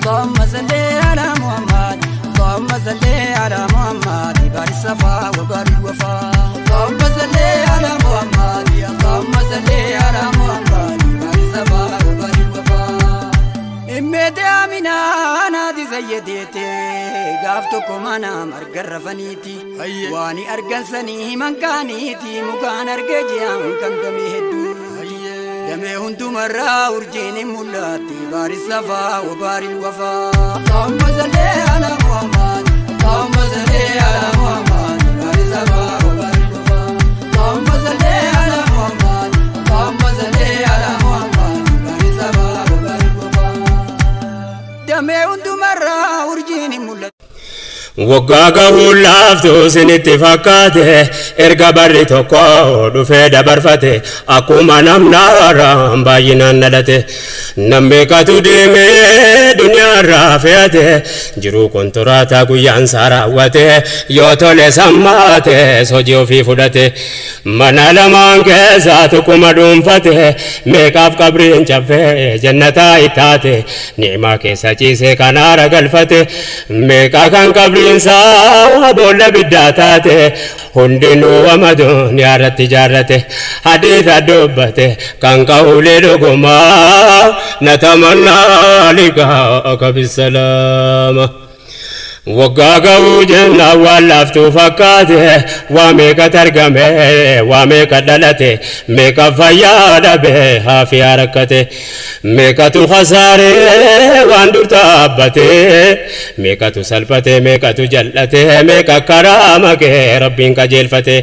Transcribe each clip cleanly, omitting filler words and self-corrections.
اللهم صل على محمد اللهم صل على محمد بار الصفا وبار الوفا اللهم صل على محمد اللهم صل على محمد بار الصفا وبار الوفا إمتى أمينة نادي سيدتي قافتكم أنا مرقرفنيتي واني أرقنسني من كانيتي مكان أرقجيان كان دمي هدو دمي هندو مرة ورجيني مولاتي بار الصفا وبار الوفا اللهم صل على محمد اللهم صل على محمد بار الصفا وبار الوفا اللهم صل على محمد اللهم صل على محمد بار الصفا وبار الوفا دمي هندو مرة ورجيني مولاتي Waggaa gahuun laaftuu sinitti fakkaate erga barri tokko dhufee dabarfate akkuma namnaaraan baay'inaan dhalate nammeeqatu deemee duniyaarraa fe'ate jiruu kontoraataa guyyaan isaa raawwate yoo tole sammaate hojii ofii fudhate mana lamaan keessaa tokkuma dhuunfate meeqaaf qabriin caffee jannataa ittaate ni'imaa keessa ciisee kanaara galfate meeqa kan qabriin boolla biddaa taate hundinuu wama duniyaarratti jaarrate hadiisa dubbate kan qawlee dhugumaa natamannaa liqaaka bisalaama. Waggaa gahuu jennaan waan laaftuu fakkaate waa meeqa targame waa meeqa dhalate meeqa fayyaa dhabe haafiyaa rakkate meeqatu khasaaree waan dur dhaabbate meeqatu salphate meeqatu jal'ate meeqa karaa makee rabbiin qajeelfate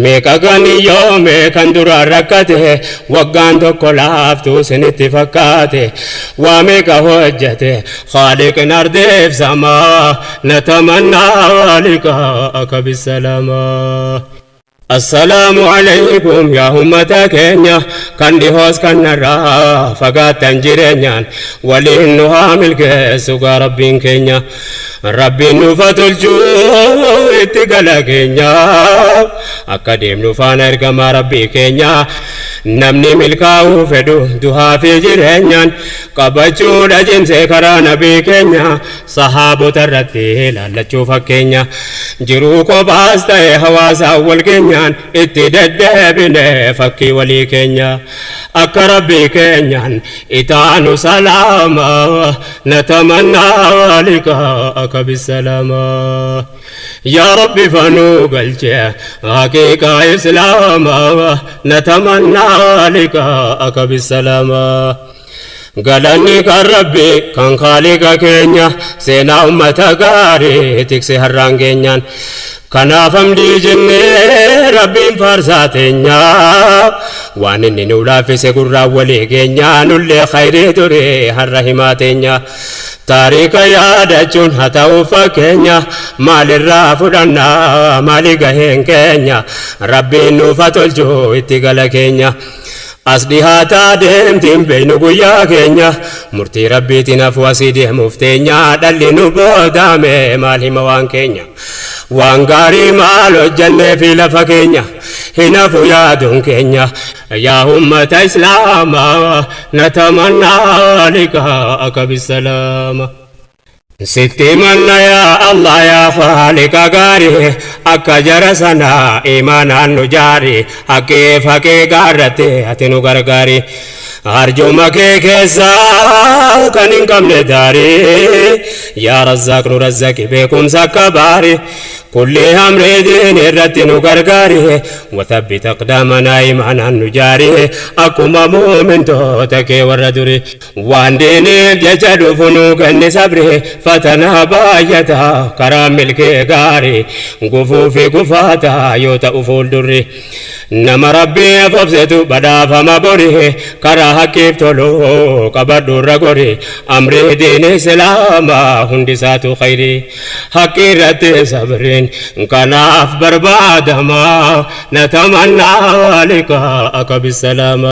meeqa ganiyyoome kan duraan rakkate waggaan tokko laaftuu sinitti fakkaate waa meeqa hojjete khaaliqin ardeef samaa نتمنى لقاءك بالسلامة السلام عليكم يا أمة كينيا كان لهوس كان نرى فقات تنجرينيان ولإنها ملك سوى ربين كينيا ربي نفت الجوع اتقال كينيا أكاديم نفان ارقما ربي كينيا نمني ملكاو فدو دوها في جرينيان قبچو رجم سيكرا نبي كينيا صحابو ترتي لالچو فكينيا جروكو باستي حواسا أول كينيان اتدد فكي ولي كينيا أكربي كينيان إتانو سلاما نتمنى لقاءك بالسلامة يا ربي فنو قلت حقيقة إسلاما نتمنى لقاءك بالسلامة قالني كان ربي كان خالق كينيا سينا أمة غاري تكسي هران كينيان Kanaaf hamdii jennee rabbiin faarsaa teenya waan inni nu laaffise gurraan walii keenya nullee khayrii ture har'a himaa teenya taariika yaadachuun haa ta'u fakkeenya maalirraa fudhannaa maali gaheen keenya rabbiin nuuf haa tolchu itti gala keenya. As dhihaataa deemtiin beeynu guyyaa keenya murtii rabbiitiin hafu asii deemuuf teenya dhalli nu boodaame maal hima waan keenya waan gaarii maal hojjannee fi lafa keenya hin hafu yaaduun keenya yaa ummata islaamaa natamannaa liqaa'aka bisalaama. Sitti manna yaa Allah yaa Khaaliqa gaarii akka jara sanaa imaanaan nu jaari haqeef haqee gaarratte ati nu gargaari arjuma kee keessaa kan hin qabne daarii yaa Razzaaq nu razzaqi beekumsa akka baari كل أمر دين الرد نغرغاري وثبت أقدامنا إيمانا نجاري أكما مؤمن توتك والردري وان دين ججد فنوك النسبري فتنا بايتا كرام ملك غاري قفو في قفاتا يوتا أفول دري نما ربي فبزتو بدا فما بري كراها كيف تلو قبر رغوري أمر دين سلاما هندساتو خيري حقيرة صبرين كناف بربادما نتمنى لقاءك بالسلامة.